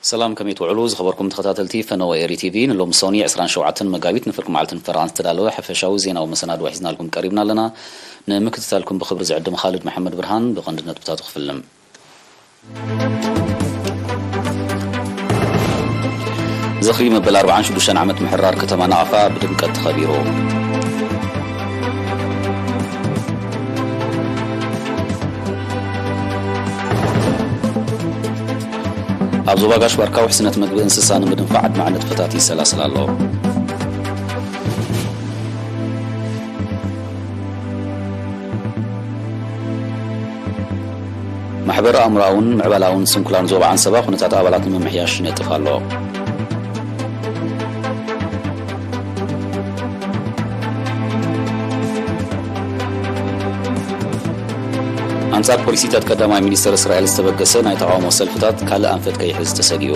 ሰላም፣ ከመይ ትውዕሉ ዝኸበርኩም ተኸታተልቲ ፈነወ ኤሪ ቲቪ? ንሎሚ ሰውኒ ዕስራን ሸውዓተን መጋቢት ንፍርቂ መዓልትን ፈረቓን ዝተዳለወ ሓፈሻዊ ዜናዊ መሰናድኦ ሒዝናልኩም ቀሪብና ኣለና። ንምክትታልኩም ብኽብሪ ዝዕድም ኻልድ መሓመድ ብርሃን። ብቐንዲ ነጥብታቱ ክፍልም። ዝኽሪ መበል ኣርባዓን ሽዱሽተን ዓመት ምሕራር ከተማ ናቕፋ ብድምቀት ተኸቢሩ። ኣብ ዞባ ጋሽ ባርካ ውሕስነት መግቢ እንስሳ ንምድንፋዕ ኣድማዒ ንጥፈታት ይሰላሰል ኣሎ። ማሕበር ኣእምሮኣውን ምዕባላውን ስንኩላን ዞባ ዓንሰባ ኩነታት ኣባላት ንምምሕያሽ ይነጥፍ ኣሎ። ኣንጻር ፖሊሲታት ቀዳማይ ሚኒስተር እስራኤል ዝተበገሰ ናይ ተቓውሞ ሰልፍታት ካልእ ኣንፈት ከይሕዝ ተሰጊኡ።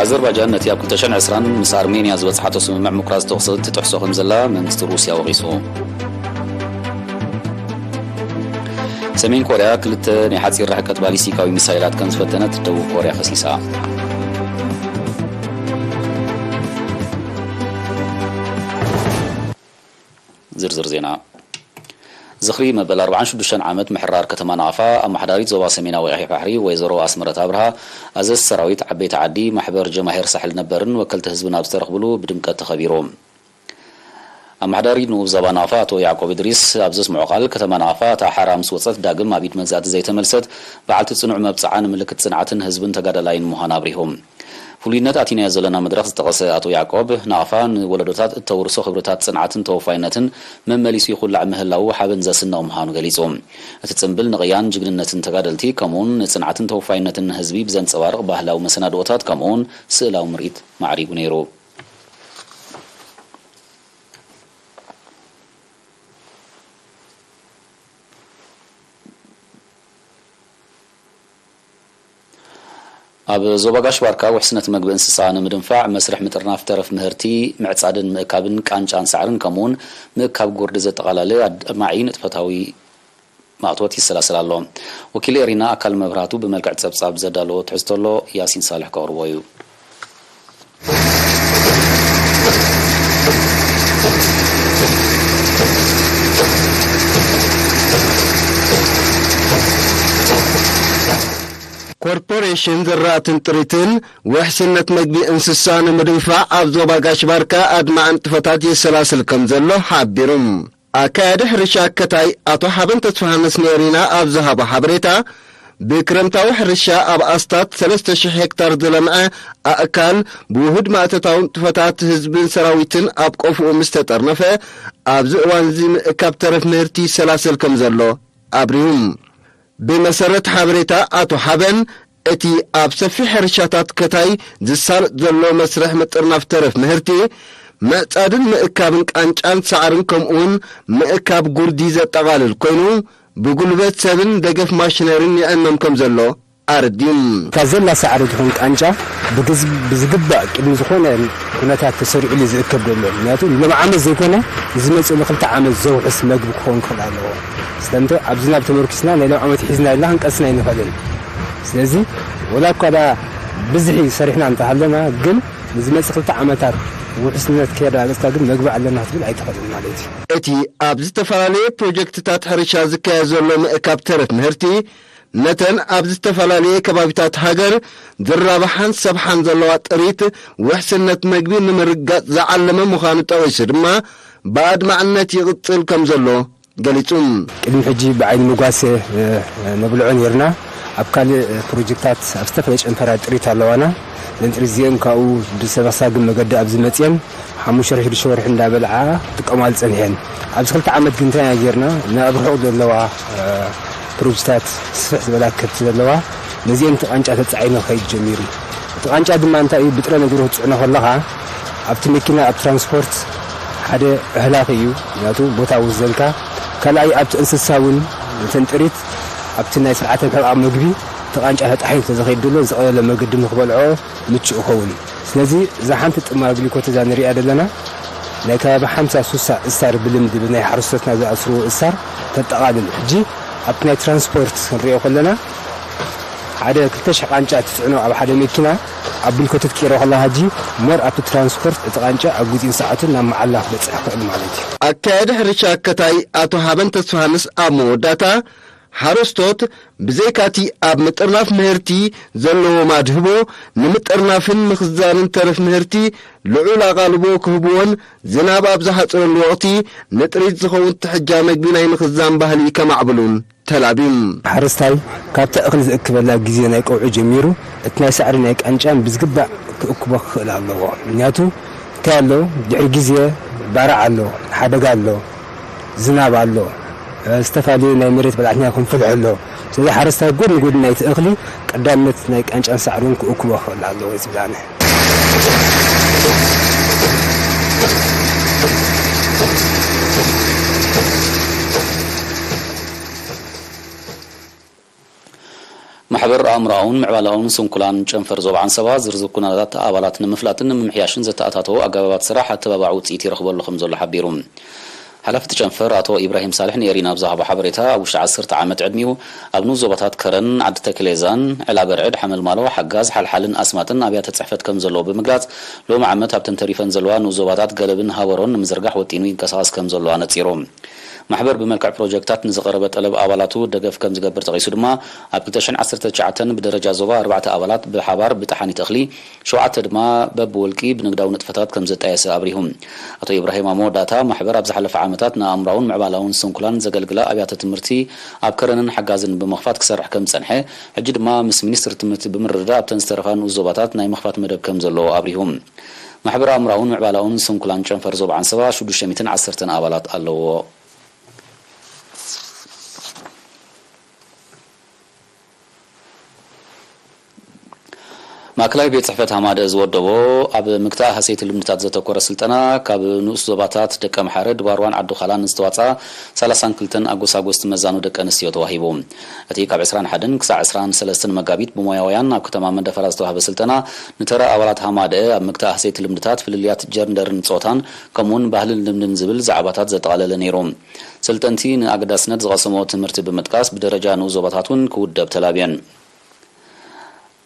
ኣዘርባጃን ነቲ ኣብ ክልተ ሽሕን ዕስራን ምስ ኣርሜንያ ዝበጽሓቶ ስምምዕ ምቁራጽ ተኹሲ ትጥሕሶ ከም ዘላ መንግስቲ ሩስያ ወቒሱ። ሰሜን ኮርያ ክልተ ናይ ሓጺር ርሕቀት ባሊስቲካዊ ሚሳይላት ከም ዝፈተነት ደቡብ ኮርያ ከሲሳ። ዝርዝር ዜና። ዝኽሪ መበል ኣርባዓን ሽዱሽተን ዓመት ምሕራር ከተማ ናቕፋ፣ ኣመሓዳሪት ዞባ ሰሜናዊ ቀይሕ ባሕሪ ወይዘሮ ኣስመረት ኣብርሃ፣ ኣዘዝቲ ሰራዊት ዓበይቲ ዓዲ፣ ማሕበር ጀማሂር ሳሕል ነበርን ወከልቲ ህዝብን ኣብ ዝተረኽብሉ ብድምቀት ተኸቢሩ። ኣመሓዳሪ ንኡብ ዞባ ናቕፋ ኣቶ ያዕቆብ እድሪስ ኣብ ዘስምዖ ቃል፣ ከተማ ናቕፋ እታ ሓራ ምስ ወጸት ዳግም ኣብ ኢድ መግዛእቲ ዘይተመልሰት በዓልቲ ጽኑዕ መብጽዓ ንምልክት ጽንዓትን ህዝብን ተጋዳላይን ምዃና ኣብሪሁ። ፍሉይነት ኣቲናዮ ዘለና መድረኽ ዝጠቐሰ ኣቶ ያዕቆብ፣ ናቕፋ ንወለዶታት እተውርሶ ክብርታት ጽንዓትን ተወፋይነትን መመሊሱ ይኹላዕ ምህላዉ ሓበን ዘስንቕ ምዃኑ ገሊጹ። እቲ ጽምብል ንቕያን ጅግንነትን ተጋደልቲ፣ ከምኡውን ንጽንዓትን ተወፋይነትን ህዝቢ ብዘንጸባርቕ ባህላዊ መሰናድኦታት፣ ከምኡውን ስእላዊ ምርኢት ማዕሪጉ ነይሩ። ኣብ ዞባ ጋሽ ባርካ ውሕስነት መግቢ እንስሳ ንምድንፋዕ መስርሕ ምጥርናፍ ተረፍ ምህርቲ ምዕጻድን ምእካብን ቃንጫን ሳዕርን ከምኡውን ምእካብ ጉርዲ ዘጠቓለለ ኣድማዒ ንጥፈታዊ ማእቶት ይሰላሰል ኣሎ። ወኪል ኤሪና ኣካል መብራህቱ ብመልክዕ ጸብጻብ ዘዳለዎ ትሕዝቶ ኣሎ፣ ያሲን ሳልሕ ከቕርቦ እዩ። ኮርፖሬሽን ዘራእትን ጥሪትን ውሕስነት መግቢ እንስሳ ንምድንፋዕ ኣብ ዞባ ጋሽ ባርካ ኣድማዒ ንጥፈታት የሰላስል ከም ዘሎ ሓቢሩ። ኣካያዲ ሕርሻ ኣከታይ ኣቶ ሓበን ተስፋሃንስ ንኤሪና ኣብ ዝሃቦ ሓበሬታ፣ ብክረምታዊ ሕርሻ ኣብ ኣስታት ሰለስተ ሽሕ ሄክታር ዝለምዐ ኣእካል ብውሁድ ማእቶታዊ ንጥፈታት ህዝብን ሰራዊትን ኣብ ቆፍኡ ምስ ተጠርነፈ፣ ኣብዚ እዋንዚ ምእካብ ተረፍ ምህርቲ ይሰላሰል ከም ዘሎ ኣብሪሁ። ብመሰረት ሓበሬታ ኣቶ ሓበን፣ እቲ ኣብ ሰፊሕ ሕርሻታት ከታይ ዝሳለጥ ዘሎ መስርሕ ምጥርናፍ ተረፍ ምህርቲ፣ ምዕጻድን ምእካብን ቃንጫን ሳዕርን ከምኡውን ምእካብ ጉርዲ ዘጠቓልል ኮይኑ፣ ብጉልበት ሰብን ደገፍ ማሽነሪን ይዕመም ከም ዘሎ ኣረዲኡ። እታ ዘላ ሳዕሪ ትኹን ቃንጫ ብግዝ-፣ ብዝግባእ ቅድሚ ዝኾነ ኩነታት ተሰሪዑሉ ዝእከብ ዘሎ። ምክንያቱ ንሎም ዓመት ዘይኮነ፣ ዝመጽእ ንክልተ ዓመት ዘውሕስ መግቢ ክኸውን ክኽእል ኣለዎ። ስለምንታይ ኣብ ዝናብ ተመርኪስና ናይ ሎም ዓመት ሒዝና ኢልና ክንቀስን ኣይንኽእልን። ስለዚ ወላ እኳ ደኣ ብዝሒ ሰሪሕና እንተሃለና፣ ግን ንዝመጽእ ክልተ ዓመታት ውሕስነት ከየረጋገጽካ ግን መግቢ ኣለና ክትብል ኣይትኽእልን ማለት እዩ። እቲ ኣብ ዝተፈላለየ ፕሮጀክትታት ሕርሻ ዝካየድ ዘሎ ምእካብ ተረፍ ምህርቲ፣ ነተን ኣብ ዝተፈላለየ ከባቢታት ሃገር ዝራብሓን ዝሰፍሓን ዘለዋ ጥሪት ውሕስነት መግቢ ንምርግጋጽ ዝዓለመ ምዃኑ ጠቒሱ ድማ፣ ብኣድማዕነት ይቕጽል ከም ዘሎ ገሊጹ። ቅድሚ ሕጂ ብዓይኒ መጓሰ፣ እ፣ ነብልዖ ነይርና። ኣብ ካልእ ፕሮጀክታት ኣብ ዝተፈላለየ ጨንፈራት ጥሪት ኣለዋና። እዘን ጥሪት እዚአን ካብኡ ብሰበሳግን መገዲ ኣብ ዝመፅአን ሓሙሽተ ወርሒ ሽዱሽተ ወርሒ እንዳበልዓ ክጥቀማሉ ፀኒሐን። ኣብዚ ክልተ ዓመት ግን እንታይ ኢና ጌርና? ናብ ርሑቕ ዘለዋ፣ እ፣ ፕሮጀክታት ስፍሕ ዝበላ ከብቲ ዘለዋ፣ ነዚአን እቲ ቃንጫ ተፃዒኑ ክኸይድ ጀሚሩ። እቲ ቃንጫ ድማ እንታይ እዩ? ብጥረ ነገሩ ክትፅዕኖ ከለኻ ኣብቲ መኪና፣ ኣብ ትራንስፖርት ሓደ ኣህላኺ እዩ። ምክንያቱ ቦታ ውዘልካ፣ ካልኣይ ኣብቲ እንስሳ እውን፣ እተን ጥሪት ኣብቲ ናይ ስርዓተ ምሕቃቕ መግቢ እቲ ቃንጫ ተጣሒኑ እንተዘኸይድ ዘሎ ዝቐለለ መገዲ ንክበልዖ ምቹእ ይኸውን። ስለዚ እዛ ሓንቲ ጥማር ግሊኮት እዛ ንሪኣ ዘለና ናይ ከባቢ ሓምሳ ሱሳ እሳር ብልምዲ ብናይ ሓረስቶትና ዝኣስርዎ እሳር ተጠቓልል። ሕጂ ኣብቲ ናይ ትራንስፖርት ክንሪኦ ከለና ሓደ ክልተ ሽሕ ቃንጫ ትጽዕኖ ኣብ ሓደ መኪና ኣብ ብልኮተት ቀይሮ ከለኻ ሕጂ ሞር ኣብቲ ትራንስፖርት እቲ ቃንጫ ኣብ ግዜን ሰዓቱን ናብ መዓላ ክበጽሕ ክእል ማለት እዩ። ኣካያዲ ሕርሻ ኣከታይ ኣቶ ሃበን ተስፋሃንስ ኣብ መወዳእታ ሓረስቶት ብዘይካቲ ኣብ ምጥርናፍ ምህርቲ ዘለዎም ኣድህቦ ንምጥርናፍን ምኽዛንን ተረፍ ምህርቲ ልዑል ኣቓልቦ ክህብዎን ዝናብ ኣብ ዝሓጽረሉ ወቕቲ ንጥሪት ዝኸውን ትሕጃ መግቢ ናይ ምኽዛን ባህሊ ከማዕብሉን ተላብዩ። ሓረስታይ ካብታ እኽሊ ዝእክበላ ግዜ ናይ ቀውዒ ጀሚሩ እቲ ናይ ሳዕሪ ናይ ቃንጫን ብዝግባእ ክእክቦ ክኽእል ኣለዎ። ምክንያቱ እንታይ ኣሎ? ድሕሪ ግዜ ባርዕ ኣሎ፣ ሓደጋ ኣሎ፣ ዝናብ ኣሎ፣ ዝተፈላለዩ ናይ መሬት በላዕትና ክንፈልሖ ኣሎ። ስለዚ ሓረስታይ ጎድኒ ጎድኒ ናይቲ እኽሊ ቀዳምነት ናይ ቃንጫን ሳዕርን ክእክቦ ክኽእል ኣለዎ ዝብል ኣነ። ማሕበር ኣእምሮኣውን ምዕባለኣውን ስንኩላን ጨንፈር ዞባ ዓንሰባ ዝርዝር ኩነታት ኣባላት ንምፍላጥን ንምምሕያሽን ዘተኣታተዎ ኣገባባት ስራሕ ኣተባባዒ ውፅኢት ይረኽበሉ ከም ዘሎ ሓቢሩ። ሓላፊ እቲ ጨንፈር ኣቶ ኢብራሂም ሳልሕ ንኤሪና ኣብ ዝሃቦ ሓበሬታ፣ ኣብ ውሽጢ ዓሰርተ ዓመት ዕድሚኡ ኣብ ንኡስ ዞባታት ከረን፣ ዓዲ ተክሌዛን፣ ዕላበርዕድ፣ ሓመልማሎ፣ ሓጋዝ፣ ሓልሓልን ኣስማጥን ኣብያተ ጽሕፈት ከም ዘለዎ ብምግላጽ፣ ሎሚ ዓመት ኣብተን ተሪፈን ዘለዋ ንኡስ ዞባታት ገለብን ሃበሮን ንምዝርጋሕ ወጢኑ ይንቀሳቐስ ከም ዘሎ ኣነጺሩ። ማሕበር ብመልክዕ ፕሮጀክታት ንዝቐረበ ጠለብ ኣባላቱ ደገፍ ከም ዝገብር ጠቒሱ ድማ፣ ኣብ ክልተ ሽሕን ዓሰርተ ትሽዓተን ብደረጃ ዞባ ኣርባዕተ ኣባላት ብሓባር ብጠሓኒት እኽሊ፣ ሸውዓተ ድማ በብውልቂ ብንግዳዊ ንጥፈታት ከም ዘጣየሰ ኣብሪሁ። ኣቶ ኢብራሂም ኣብ መወዳእታ፣ ማሕበር ኣብ ዝሓለፈ ዓመታት ንኣእምራውን ምዕባላውን ስንኩላን ዘገልግላ ኣብያተ ትምህርቲ ኣብ ከረንን ሓጋዝን ብምኽፋት ክሰርሕ ከም ዝጸንሐ፣ ሕጂ ድማ ምስ ሚኒስትሪ ትምህርቲ ብምርድዳእ ኣብተን ዝተረፋ ንኡስ ዞባታት ናይ ምኽፋት መደብ ከም ዘለዎ ኣብሪሁ። ማሕበር ኣእምራውን ምዕባላውን ስንኩላን ጨንፈር ዞባ ዓንሰባ ሽዱሽተ ሚእትን ዓሰርተን ኣባላት ኣለዎ። ማእከላይ ቤት ጽሕፈት ሃማደእ ዝወደቦ ኣብ ምግታእ ሃሰይቲ ልምድታት ዘተኮረ ስልጠና፣ ካብ ንኡስ ዞባታት ደቀምሓረ፣ ድባርዋን ዓዲ ዃላን ዝተዋጽኣ ሰላሳን ክልተን ኣጎሳጎስቲ መዛኑ ደቂ ኣንስትዮ ተዋሂቡ። እቲ ካብ ዕስራን ሓደን ክሳዕ ዕስራን ሰለስተን መጋቢት ብሞያውያን ኣብ ከተማ መንደፈራ ዝተዋህበ ስልጠና፣ ንተራ ኣባላት ሃማደእ ኣብ ምግታእ ሃሰይቲ ልምድታት፣ ፍልልያት ጀንደርን ጾታን፣ ከምኡውን ባህልን ልምድን ዝብል ዛዕባታት ዘጠቓለለ ነይሩ። ሰልጠንቲ ንኣገዳስነት ዝቐሰምዎ ትምህርቲ ብምጥቃስ፣ ብደረጃ ንኡስ ዞባታት እውን ክውደብ ተላብየን።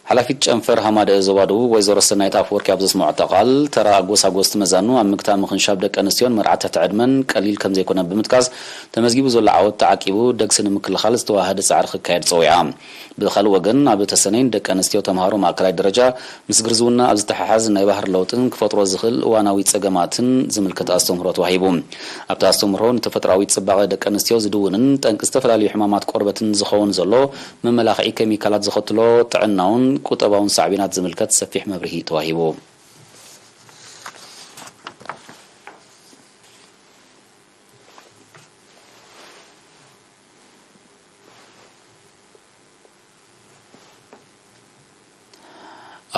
ሓላፊት ጨንፈር ሃማደእ ዞባ ደቡብ ወይዘሮ ሰናይት ኣፈወርቂ ኣብ ዘስምዐቶ ቃል፣ ተራ ኣጎሳጎስቲ መዛኑ ኣብ ምግታእ ምኽንሻብ ደቂ ኣንስትዮን መርዓት ትሕቲ ዕድመን ቀሊል ከም ዘይኮነ ብምጥቃስ፣ ተመዝጊቡ ዘሎ ዓወት ተዓቂቡ ደግሲ ንምክልኻል ዝተዋህደ ጻዕሪ ክካየድ ጸዊዓ። ብኻልእ ወገን፣ ኣብ ተሰነይ ንደቂ ኣንስትዮ ተምሃሮ ማእከላይ ደረጃ ምስ ግርዝውና ኣብ ዝተሓሓዝ ናይ ባህሪ ለውጥን ክፈጥሮ ዝኽእል እዋናዊ ጸገማትን ዝምልከት ኣስተምህሮ ተዋሂቡ። ኣብቲ ኣስተምህሮ፣ ንተፈጥሮኣዊ ጽባቐ ደቂ ኣንስትዮ ዝድውንን ጠንቂ ዝተፈላለዩ ሕማማት ቆርበትን ዝኸውን ዘሎ መመላኽዒ ኬሚካላት ዘኸትሎ ጥዕናውን ቁጠባውን ሳዕቤናት ዝምልከት ሰፊሕ መብርሂ ተዋሂቡ።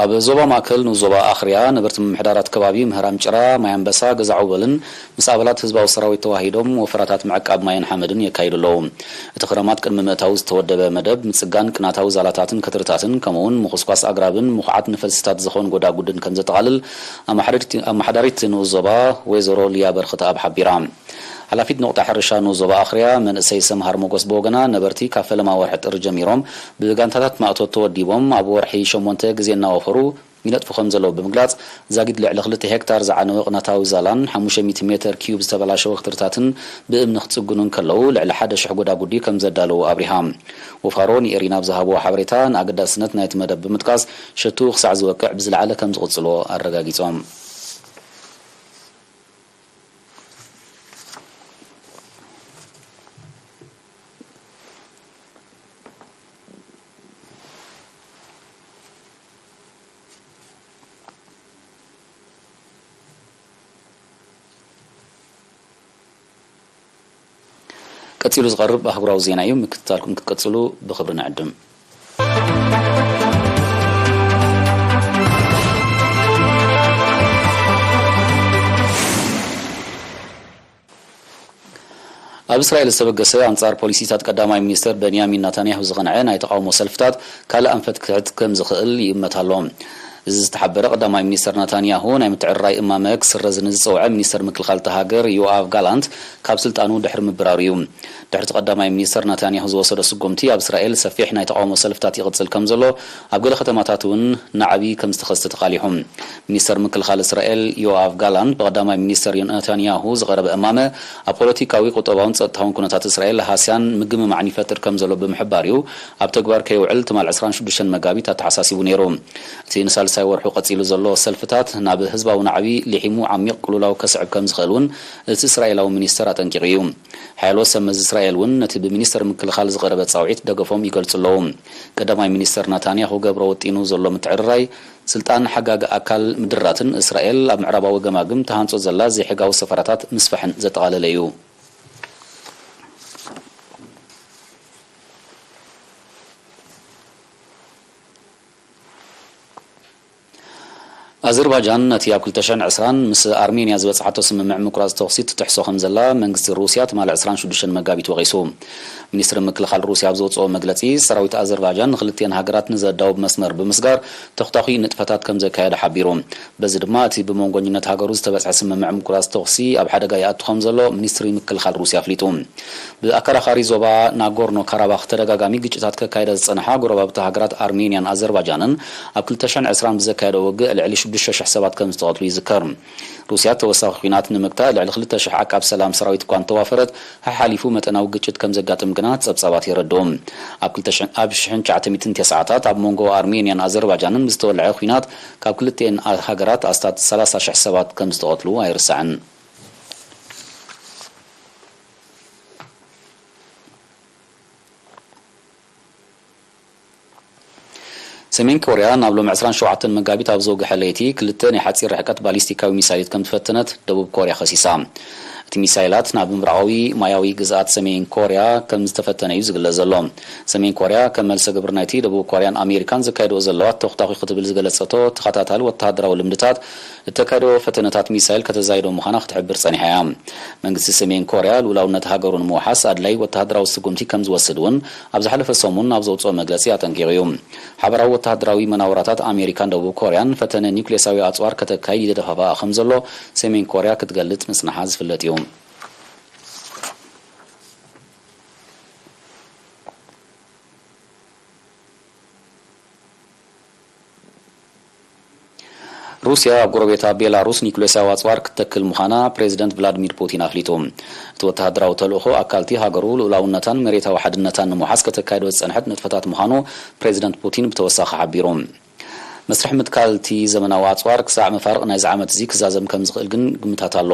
ኣብ ዞባ ማእከል ንኡስ ዞባ ኣኽርያ ነበርቲ ምምሕዳራት ከባቢ ምህራም ጭራ፣ ማይ ኣንበሳ፣ ገዛ ዑበልን ምስ ኣባላት ህዝባዊ ሰራዊት ተዋሂዶም ወፈራታት ምዕቃብ ማይን ሓመድን የካይዱ ኣለዉ። እቲ ክረማት ቅድሚ ምእታዉ ዝተወደበ መደብ ምጽጋን ቅናታዊ ዛላታትን ከትርታትን፣ ከምኡውን ምኹስኳስ ኣግራብን ምኹዓት ንፈልስታት ዝኾን ጎዳጉድን ከም ዘጠቓልል ኣመሓዳሪት፣ ኣመሓዳሪት ንኡስ ዞባ ወይዘሮ ሊያ በርኽተኣብ ሓቢራ። ሓላፊት ነቑጣ ሕርሻ ንኡስ ዞባ ኣኽርያ መንእሰይ ሰምሃር ሞጎስ ብወገና፣ ነበርቲ ካብ ፈለማ ወርሒ ጥሪ ጀሚሮም ብጋንታታት ማእቶት ተወዲቦም ኣብ ወርሒ ሸሞንተ ግዜ እናወፈሩ ይነጥፉ ከም ዘለዉ ብምግላጽ፣ ዛጊድ ልዕሊ ክልተ ሄክታር ዝዓነወ ቅናታዊ ዛላን ሓሙሽተ ሚእቲ ሜተር ኪዩብ ዝተበላሸወ ክትርታትን ብእምኒ ክጽግኑ እንከለዉ፣ ልዕሊ ሓደ ሽሕ ጎዳጉዲ ከም ዘዳለዉ ኣብሪሃ። ወፋሮ ንኤሪና ኣብ ዝሃብዎ ሓበሬታ፣ ንኣገዳስነት ናይቲ መደብ ብምጥቃስ፣ ሸትኡ ክሳዕ ዝወቅዕ ብዝለዓለ ከም ዝቕጽልዎ ኣረጋጊጾም። ቀጺሉ ዝቐርብ ኣህጉራዊ ዜና እዩ። ምክትታልኩም ክትቀጽሉ ብኽብሪ ንዕድም። ኣብ እስራኤል ዝተበገሰ ኣንጻር ፖሊሲታት ቀዳማይ ሚኒስተር በንያሚን ናታንያሁ ዝቐንዐ ናይ ተቓውሞ ሰልፍታት ካልእ ኣንፈት ክሕት ከም ዝኽእል ይእመት ኣሎ። እዚ ዝተሓበረ ቀዳማይ ሚኒስተር ናታንያሁ ናይ ምትዕርራይ እማመ ክስረዝ ንዝጸውዐ ሚኒስተር ምክልኻል እታ ሃገር ዮኣቭ ጋላንት ካብ ስልጣኑ ድሕሪ ምብራሩ እዩ። ድሕሪ እቲ ቀዳማይ ሚኒስተር ናታንያሁ ዝወሰዶ ስጉምቲ ኣብ እስራኤል ሰፊሕ ናይ ተቓውሞ ሰልፍታት ይቕጽል ከም ዘሎ ኣብ ገለ ከተማታት እውን ናዕቢ ከም ዝተኸስተ ተቓሊሑ። ሚኒስተር ምክልኻል እስራኤል ዮኣቭ ጋላንት ብቀዳማይ ሚኒስተር ናታንያሁ ዝቐረበ እማመ ኣብ ፖለቲካዊ፣ ቁጠባውን ጸጥታውን ኩነታት እስራኤል ሃስያን ምግምማዕን ይፈጥር ከም ዘሎ ብምሕባር እዩ ኣብ ተግባር ከይውዕል ትማል ዕስራን ሽዱሽተን መጋቢት ኣተሓሳሲቡ ነይሩ። እቲ ንሳልሳይ ወርሑ ቀጺሉ ዘሎ ሰልፍታት ናብ ህዝባዊ ናዕቢ ሊሒሙ ዓሚቕ ቅልውላው ከስዕብ ከም ዝኽእል እውን እቲ እስራኤላዊ ሚኒስተር ኣጠንቂቑ እዩ። ሓያሎ ሰብ መዚ እስራኤል እውን ነቲ ብሚኒስተር ምክልኻል ዝቐረበ ጻውዒት ደገፎም ይገልጹ ኣለዉ። ቀዳማይ ሚኒስተር ናታንያሁ ክገብሮ ወጢኑ ዘሎ ምትዕርራይ ስልጣን ሓጋጊ ኣካል ምድራትን እስራኤል ኣብ ምዕራባዊ ገማግም ተሃንጾ ዘላ ዘይሕጋዊ ሰፈራታት ምስፋሕን ዘጠቓለለ እዩ። ኣዘርባጃን ነቲ ኣብ ክልተ ሽሕን ዕስራን ምስ ኣርሜንያ ዝበጽሓቶ ስምምዕ ምቁራጽ ተኹሲ ትጥሕሶ ከም ዘላ መንግስቲ ሩስያ ትማሊ ዕስራን ሽዱሽተን መጋቢት ወቒሱ። ሚኒስትሪ ምክልኻል ሩስያ ኣብ ዘውጽኦ መግለጺ፣ ሰራዊት ኣዘርባጃን ንክልቲአን ሃገራት ንዘዳውብ መስመር ብምስጋር ተኹታኹይ ንጥፈታት ከም ዘካየደ ሓቢሩ። በዚ ድማ እቲ ብመንጎኝነት ሃገሩ ዝተበጽሐ ስምምዕ ምቁራጽ ተኹሲ ኣብ ሓደጋ ይኣቱ ከም ዘሎ ሚኒስትሪ ምክልኻል ሩስያ ኣፍሊጡ። ብኣከራኻሪ ዞባ ናጎርኖ ካራባኽ ተደጋጋሚ ግጭታት ከካይዳ ዝጸንሓ ጎረባብቲ ሃገራት ኣርሜንያን ኣዘርባጃንን ኣብ ክልተ ሽሕን ዕስራን ብዘካየዶ ውግእ ልዕሊ ሽዱሽተ ሽሕ ሰባት ከም ዝተቐትሉ ይዝከር። ሩስያ ተወሳኺ ኲናት ንምግታእ ልዕሊ ክልተ ሽሕ ዓቃብ ሰላም ሰራዊት እኳ እንተዋፈረት፣ ሓሓሊፉ መጠናዊ ግጭት ከም ዘጋጥም ግና ጸብጻባት የረድኡ። ኣብ ክልተ ሽሕን፣ ኣብ ሽሕን ትሽዓተ ሚእትን ተስዓታት ኣብ መንጎ ኣርሜንያን ኣዘርባጃንን ብዝተወልዐ ኲናት ካብ ክልቲኤን ሃገራት ኣስታት ሰላሳ ሽሕ ሰባት ከም ዝተቐትሉ ኣይርሳዕን። ሰሜን ኮርያ ናብ ሎሚ ዕስራን ሸውዓተን መጋቢት ኣብ ዘውግሐ ለይቲ ክልተ ናይ ሓጺር ርሕቀት ባሊስቲካዊ ሚሳይላት ከም ዝፈተነት ደቡብ ኮርያ ከሲሳ። እቲ ሚሳይላት ናብ ምብራቓዊ ማያዊ ግዝኣት ሰሜን ኮርያ ከም ዝተፈተነ እዩ ዝግለጽ ዘሎ። ሰሜን ኮርያ ከም መልሰ ግብሪ ናይቲ ደቡብ ኮርያን ኣሜሪካን ዘካየድኦ ዘለዋ ተኹታኹ ክትብል ዝገለጸቶ ተኸታታሊ ወተሃደራዊ ልምድታት፣ እተካየዶ ፈተነታት ሚሳይል ከተዛይዶ ምዃና ክትሕብር ጸኒሓ እያ። መንግስቲ ሰሜን ኮርያ ልኡላውነት ሃገሩ ንምውሓስ ኣድላይ ወተሃደራዊ ስጉምቲ ከም ዝወስድ እውን ኣብ ዝሓለፈ ሰሙን ኣብ ዘውጽኦ መግለጺ ኣጠንቂቑ እዩ። ሓበራዊ ወተሃደራዊ መናውራታት ኣሜሪካን ደቡብ ኮርያን ፈተነ ኒውክሌሳዊ ኣጽዋር ከተካይድ ይደፋፍኣ ከም ዘሎ ሰሜን ኮርያ ክትገልጽ ምጽንሓ ዝፍለጥ እዩ። ሩስያ ኣብ ጎረቤታ ቤላሩስ ኒውክሌሳዊ ኣጽዋር ክትተክል ምዃና ፕሬዚደንት ቭላድሚር ፑቲን ኣፍሊጡ። እቲ ወተሃደራዊ ተልእኾ ኣካልቲ ሃገሩ ልኡላውነታን መሬታዊ ሓድነታን ንምውሓስ ከተካይዶ ዝጸንሐት ንጥፈታት ምዃኑ ፕሬዚደንት ፑቲን ብተወሳኺ ሓቢሩ። መስርሕ ምትካል እቲ ዘመናዊ ኣጽዋር ክሳዕ መፋርቕ ናይዚ ዓመት እዚ ክዛዘም ከም ዝኽእል ግን ግምታት ኣሎ።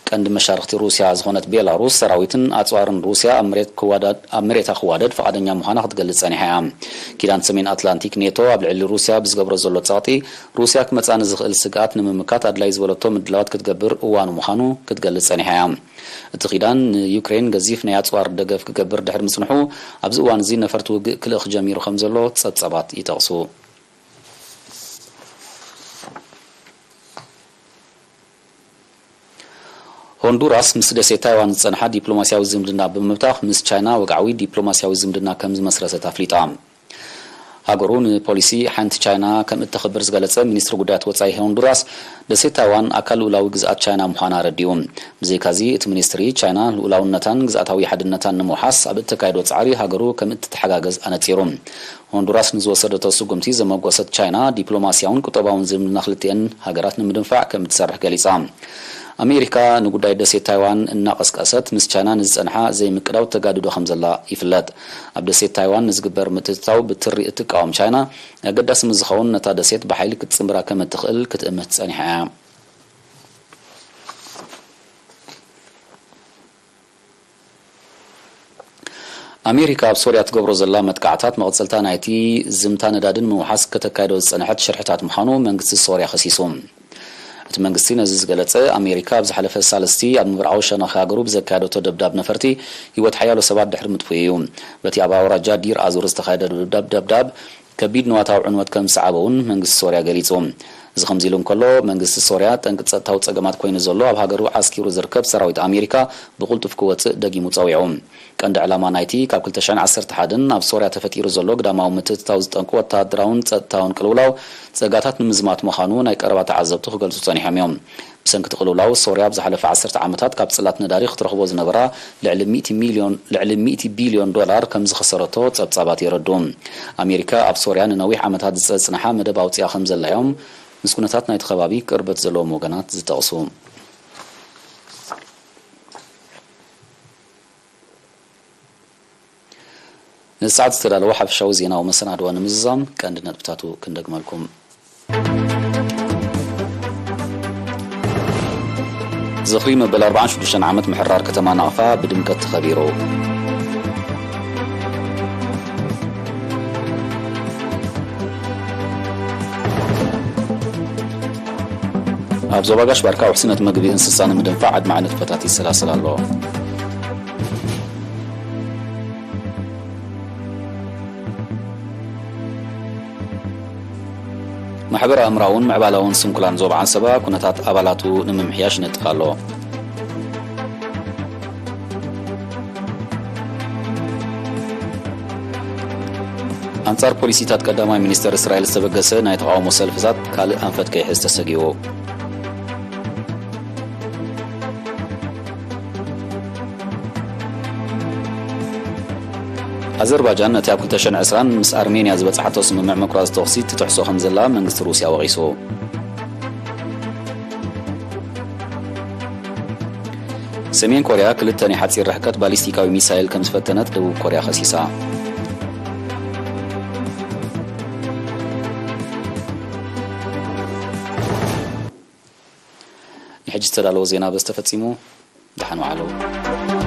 ቀንዲ መሻርኽቲ ሩስያ ዝኾነት ቤላሩስ፣ ሰራዊትን ኣጽዋርን ሩስያ ኣብ መሬት ክዋዳድ-፣ ኣብ መሬታ ክዋደድ ፈቓደኛ ምዃና ክትገልጽ ጸኒሓ እያ። ኪዳን ሰሜን ኣትላንቲክ ኔቶ ኣብ ልዕሊ ሩስያ ብዝገብሮ ዘሎ ጸቕጢ፣ ሩስያ ክመጽኣ ንዝኽእል ስግኣት ንምምካት ኣድላይ ዝበለቶ ምድላዋት ክትገብር እዋኑ ምዃኑ ክትገልጽ ጸኒሓ እያ። እቲ ኪዳን ንዩክሬን ገዚፍ ናይ ኣጽዋር ደገፍ ክገብር ድሕሪ ምጽንሑ፣ ኣብዚ እዋን እዚ ነፈርቲ ውግእ ክልእኽ ጀሚሩ ከም ዘሎ ጸብጻባት ይጠቕሱ። ሆንዱራስ ምስ ደሴት ታይዋን ዝጸንሓ ዲፕሎማስያዊ ዝምድና ብምብታኽ፣ ምስ ቻይና ወግዓዊ ዲፕሎማስያዊ ዝምድና ከም ዝመስረተት ኣፍሊጣ። ሃገሩ ንፖሊሲ ሓንቲ ቻይና ከም እተኽብር ዝገለጸ ሚኒስትሪ ጉዳያት ወጻኢ ሆንዱራስ፣ ደሴት ታይዋን ኣካል ልኡላዊ ግዝኣት ቻይና ምዃና ኣረዲኡ። ብዘይካዚ፣ እቲ ሚኒስትሪ፣ ቻይና ልኡላውነታን ግዝኣታዊ ሓድነታን ንምውሓስ ኣብ እተካየዶ ጻዕሪ ሃገሩ ከም እትተሓጋገዝ ኣነጺሩ። ሆንዱራስ ንዝወሰደቶ ስጉምቲ ዘመጎሰት ቻይና፣ ዲፕሎማስያውን ቁጠባውን ዝምድና ክልቲኤን ሃገራት ንምድንፋዕ ከም እትሰርሕ ገሊጻ። ኣሜሪካ ንጉዳይ ደሴት ታይዋን እናቐስቀሰት፣ ምስ ቻይና ንዝጸንሓ ዘይምቅዳው ተጋድዶ ከም ዘላ ይፍለጥ። ኣብ ደሴት ታይዋን ንዝግበር ምትእትታው ብትሪ እትቃወም ቻይና፣ ኣገዳሲ ምስ ዝኸውን ነታ ደሴት ብሓይሊ ክትጽንብራ ከም እትኽእል ክትእምት ጸኒሓ እያ። ኣሜሪካ ኣብ ሶርያ ትገብሮ ዘላ መጥቃዕታት መቐጸልታ ናይቲ ዝምታ ነዳድን ምውሓስ ከተካይዶ ዝጸንሐት ሽርሕታት ምዃኑ መንግስቲ ሶርያ ከሲሱ። እቲ መንግስቲ ነዚ ዝገለጸ፣ ኣሜሪካ ኣብ ዝሓለፈ ሳልስቲ ኣብ ምብራቓዊ ሸነኽ ሃገሩ ብዘካየደቶ ደብዳብ ነፈርቲ፣ ህይወት ሓያሎ ሰባት ድሕሪ ምጥፍኡ እዩ። በቲ ኣብ ኣውራጃ ዲር ኣዙር ዝተኻየደ ደብዳብ፣ ደብዳብ ከቢድ ንዋታዊ ዕንወት ከም ዝሰዓበ እውን መንግስቲ ሶርያ ገሊጹ። እዚ ከምዚ ኢሉ እንከሎ፣ መንግስቲ ሶርያ ጠንቂ ጸጥታዊ ጸገማት ኮይኑ ዘሎ ኣብ ሃገሩ ዓስኪሩ ዝርከብ ሰራዊት ኣሜሪካ ብቕልጡፍ ክወጽእ ደጊሙ ጸዊዑ። ቀንዲ ዕላማ ናይቲ ካብ ክልተ ሽሕን ዓሰርተ ሓደን ኣብ ሶርያ ተፈጢሩ ዘሎ ግዳማዊ ምትእትታው ዝጠንቁ ወተሃደራውን ጸጥታውን ቅልውላው ጸጋታት ንምዝማት ምዃኑ ናይ ቀረባ ተዓዘብቲ ክገልጹ ጸኒሖም እዮም። ብሰንኪ እቲ ቅልውላው፣ ሶርያ ኣብ ዝሓለፈ ዓሰርተ ዓመታት ካብ ጽላት ነዳዲ ክትረኽቦ ዝነበራ ልዕሊ ሚእቲ ሚልዮን፣ ልዕሊ ሚእቲ ቢልዮን ዶላር ከም ዝኸሰረቶ ጸብጻባት የረድኡ። ኣሜሪካ ኣብ ሶርያ ንነዊሕ ዓመታት ዝጸጽንሓ መደብ ኣውጺኣ ከም ዘላ እዮም ምስ ኩነታት ናይቲ ከባቢ ቅርበት ዘለዎም ወገናት ዝጠቕሱ። ንሰዓት ዝተዳለወ ሓፈሻዊ ዜናዊ መሰናድዋ ንምዝዛም ቀንዲ ነጥብታቱ ክንደግመልኩም። ዝኽሪ መበል ኣርባዓን ሽዱሽተን ዓመት ምሕራር ከተማ ናቕፋ ብድምቀት ተኸቢሩ። ኣብ ዞባ ጋሽ ባርካ ውሕስነት መግቢ እንስሳ ንምድንፋዕ ኣድማዒ ንጥፈታት ይሰላሰል ኣሎ። ማሕበረ ኣእምራውን ምዕባላውን ስንኩላን ዞባ ዓንሰባ ኩነታት ኣባላቱ ንምምሕያሽ ይነጥፍ ኣሎ። ኣንጻር ፖሊሲታት ቀዳማይ ሚኒስተር እስራኤል ዝተበገሰ ናይ ተቓውሞ ሰልፍታት ካልእ ኣንፈት ከይሕዝ ተሰጊኡ። ኣዘርባጃን ነቲ ኣብ ክልተ ሽሕን ዕስራን ምስ ኣርሜንያ ዝበጽሓቶ ስምምዕ ምቁራጽ ተኹሲ ትጥሕሶ ከም ዘላ መንግስቲ ሩስያ ወቒሱ። ሰሜን ኮርያ ክልተ ናይ ሓጺር ርሕቀት ባሊስቲካዊ ሚሳይል ከም ዝፈተነት ደቡብ ኮርያ ከሲሳ። ንሕጂ ዝተዳለወ ዜና በዚ ተፈጺሙ። ደሓን ዋዕሉ።